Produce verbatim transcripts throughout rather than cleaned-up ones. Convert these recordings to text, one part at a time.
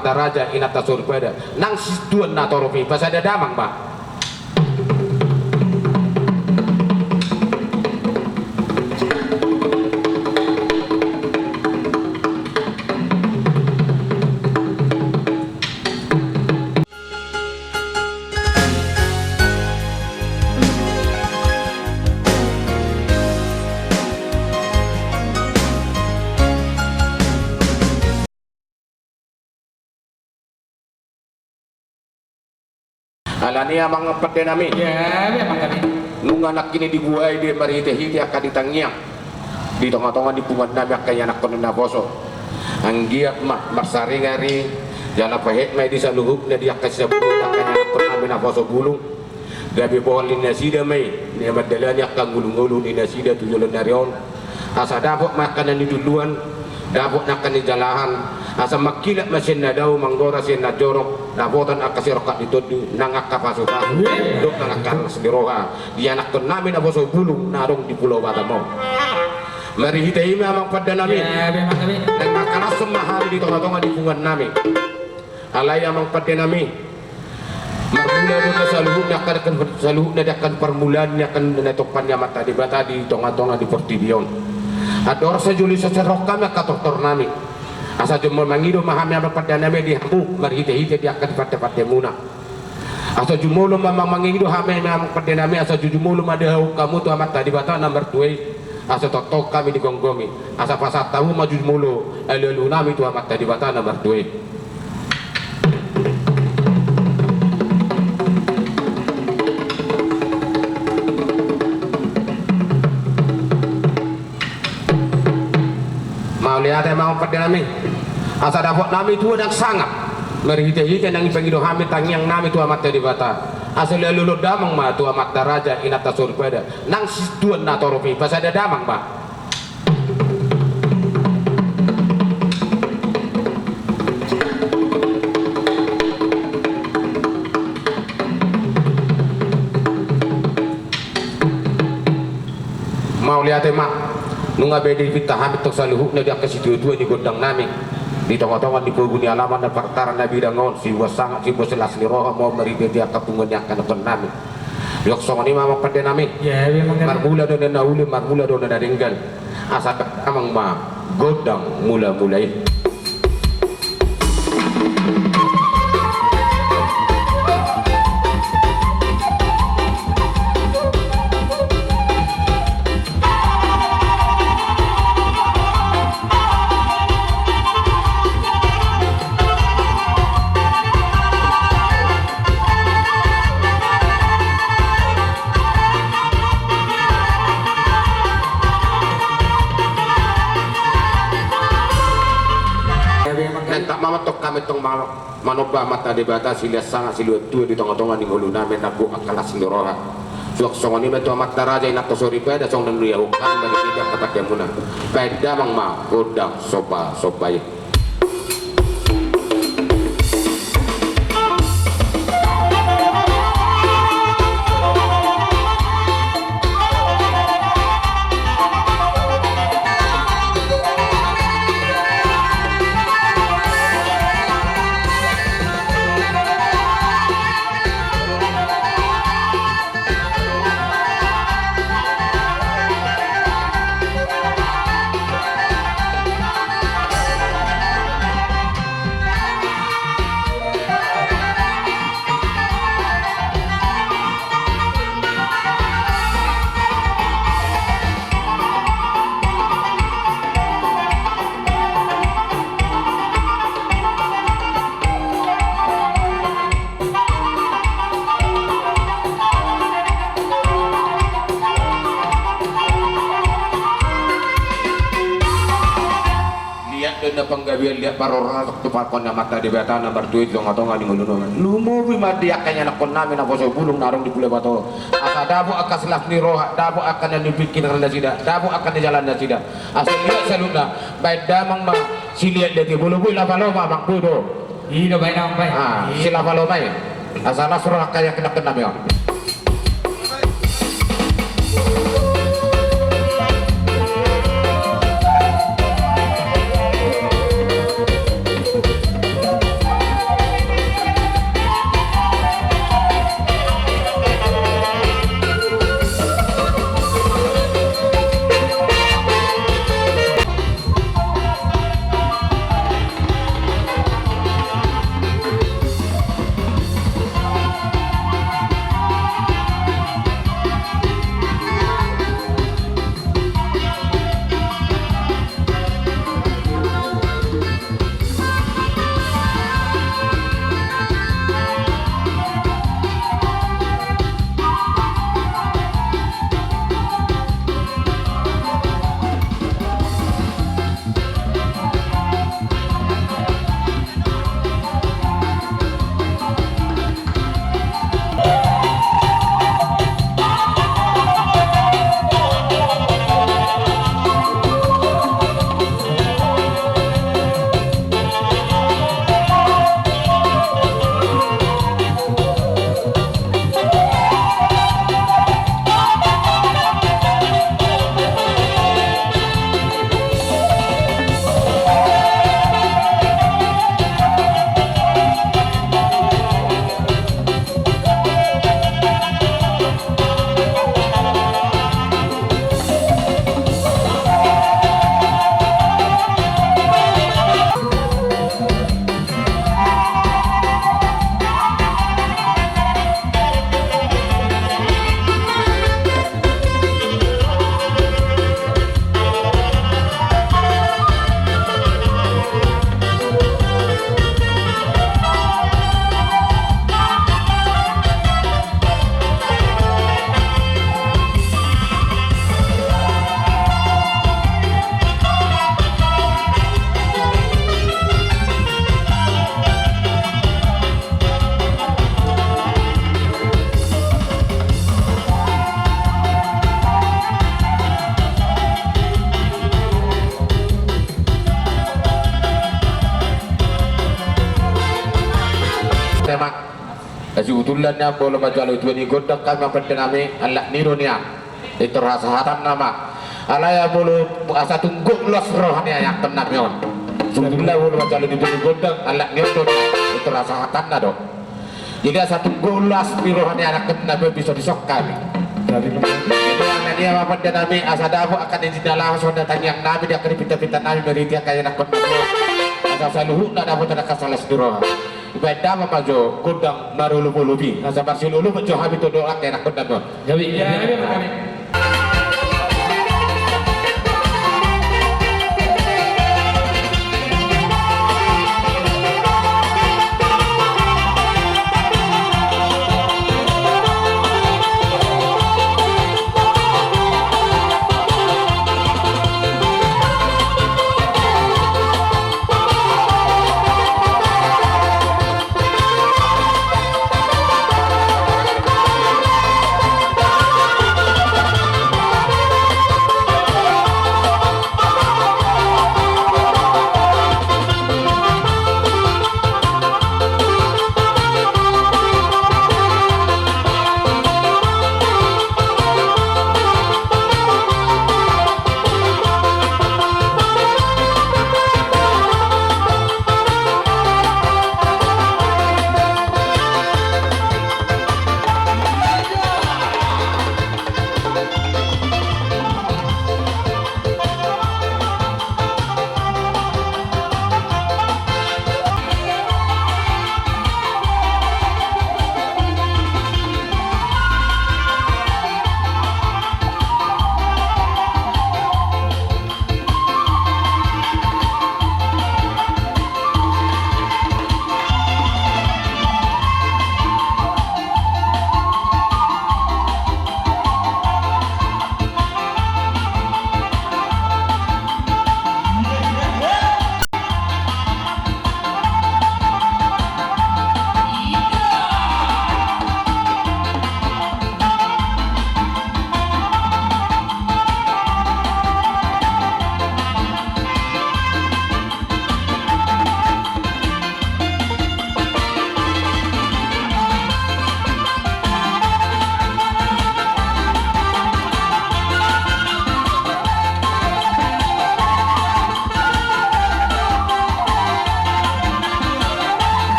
Amanta raja, inanta soripada, nang situan na torop i, pasada damang ma. Alani i amang pande nami. Ia, ia, amang nami. Nunga nangkin i dibuhai di marhite-hite angka di tangiang di tonga-tonga ni punguan nami angka ianakhon na poso. Anggiat ma marsaringar i jala pahet ma i di saluhutna di angka sisabuhut angka ianakhon nami na poso bulung. Gabe bohal ni nasida ma i na mandalani angka ngolu-ngolu ni nasida tu joloan ni ari on. Asa dapot ma angka na nitulduan, dapot angka na nijalahan, asa mangkilap ma sian na dao, manggora sian na jorok, dapotan angka sirongkap ni tondi, nang angka pasu-pasu dohot nang angka las ni roha di ianakhon nami na poso bulung na adong di Pulo Batam on. Marhite i ma amang pande nami. Ia, ia, amang nami. Nang mangkalashon ma hami di tonga-tonga ni punguan nami. Alai amang pande nami, marmula do na saluhutna angka, saluhutna di angka parmulaan ni angka na tinompa ni Amanta Debata di tonga-tonga ni portibi on. Andorang so jolo i so sirongkap ma angka tortor nami, asa jumolo mangido ma hami amang pande nami di hamu marhite-hite di angka di pande-pandemuna. Asa jumolo ma, ma mangido hami amang pande nami, asa jumolo ma dahahon hamu tu Amanta Debata na martua i. Asa tongtong hami digomgomi, asa pasahat hamu ma jumolo alu-alu nami tu Amanta Debata na martua i. Mauliate ma amang pande nami. Asa dapot nami tua nang sangap marhite-hite nang dipangido hami tangiang nami tu Amanta Debata. Asa alu-alu damang ma tu amanta raja, inanta soripada, nang situan na torop i, pasada damang ma. Mauliate ma. Nunga be dipinta hami tong saluhutna di angka situa-tua ni gondang nami di tonga-tonga ni pogu ni alaman na partaran na bidang on, sibuat sangap, sibuat las ni roha ma on marhite-hite angka punguan ni angka ianakhon nami. Jong songon i ma amang pande nami. Ia, ia, amang nami. Marmula do na uli, marmula do na denggan. Asa damang ma gondang mula-mula i. Mantap, mantap, tong hami tong ma-, manomba Amanta Debata, silehon sangap, silehon tua di tonga-tonga ni ngolu nami, nang gok angka las ni roha. Suang songon i ma tu amanta raja, inanta soripada, songon na niula hami marhite angka pandemuna. Baen damang ma gondang somba-somba i. Liat do na panggabean, liat parhorasan, tu parhon ni Amanta Debata na martua i di tonga-tonga ni ngoluna. Lumobi ma di angka ianakhon nami na poso bulung na adong di Pulo Batam on. Asa dapot angka silas ni roha, dapot angka na nipingkirhon nasida, dapot angka na nijalahan nasida. Asa liat saluhutna, baen damang ma siliat-liat i, molo boi lapa lomo amang, boi do. I do baen damang baen. Ah, silapa lomo i. Asa las roha angka ianakhon nami on. Ema, na sibutulna nian molo manjalo tua ni gondang hami, amang pande nami, alak ni ro nian. Pintor hasahatanna ma. Alai molo asa tung gok las roha ni anakkon nami on, sibutulna molo manjalo di tua ni gondang, alak ni on do nian. Pintor hasahatanna do. Jadi asa tung gok las ni roha ni anakkon nami on, bisa dison hami. Jadi, jadi, amang pande nami, asa dapot angka na jinalaho songon na tangiang nami di angka di pita-pita nami, marhite angka anakkon nami on. Asa saluhutna dapotan angka las ni roha. Ibaen damang ma jo gondang marolop-olop i, asa marsiolop-olop jo hami tu dohot angka anakkon nami on. Gabe. Ia, gabe ma hami.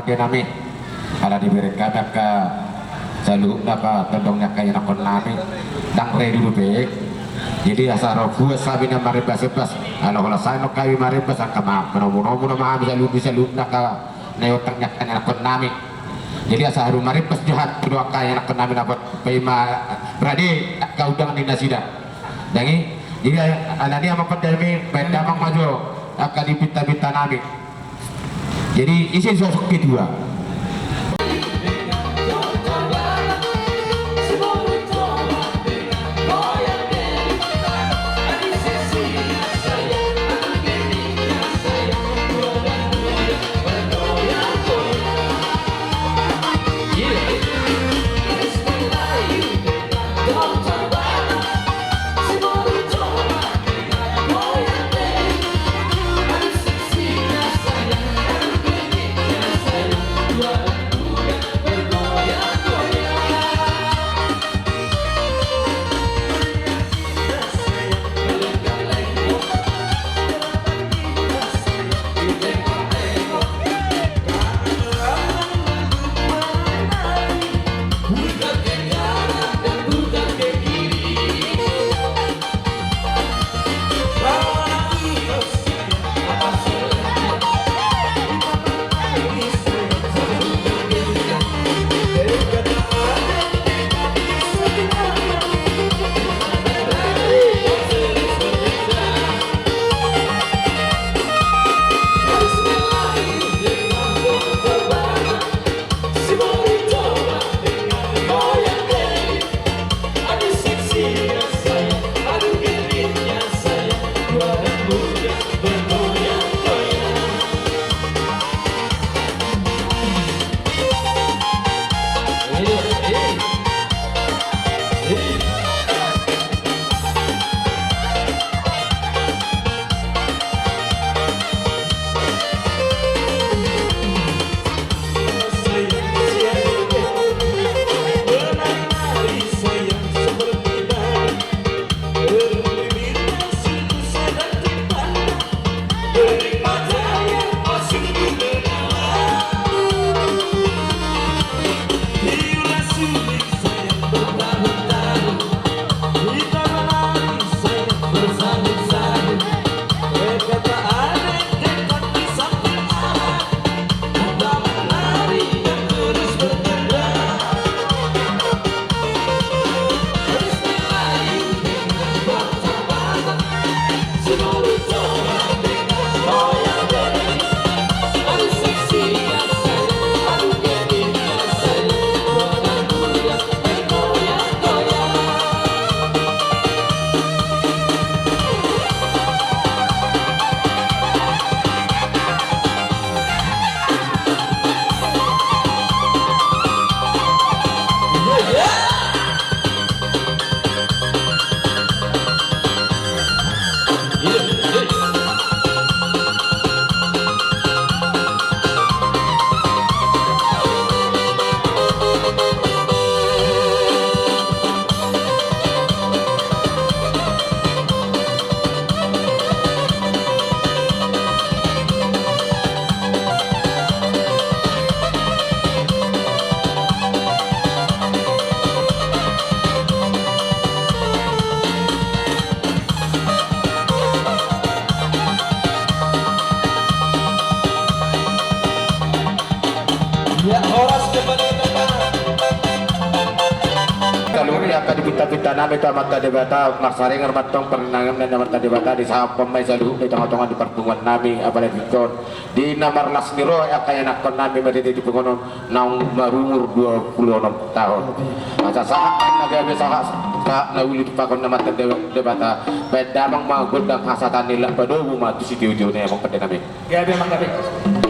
Oke nami, ala dibereng hami angka saluhutna angka tondong ni angka ianakkon nami, ndang redo dope. Jadi asa ro puas hami na marembas-embas, ala holan sai nunga hami marembas angka ma-, manomu-nomu nama hami saluhut ni saluhutna angka na iotang ni angka ianakkon nami. Jadi asa haru marembas jo hami tu angka ianakkon nami na buat paima rade angka undangan ni nasida. Ndang i, jadi alani i amang pande nami, baen damang ma jo angka di pinta-pinta nami. Jadi ise sosok ketua? Saluhut ni angka di pinta-pinta nami tu Amanta Debata, marsaringar ma antong parinangonna ni Amanta Debata, disahaphon ma i saluhut ni tonga-tonga ni parpunguan nami, apalagi ingkon di na marlas ni roha angka ianakkon nami marhite di punguan on naung marumur dua pulu onom taon. Asa sahat ma i na gabe, sahat, sahat na uli tu pangkonon ni Amanta Debata, baen damang ma gondang hasahatan ni, laho padomu ma tu sitio-tio ni amang pande nami. Gabe ma, gabe.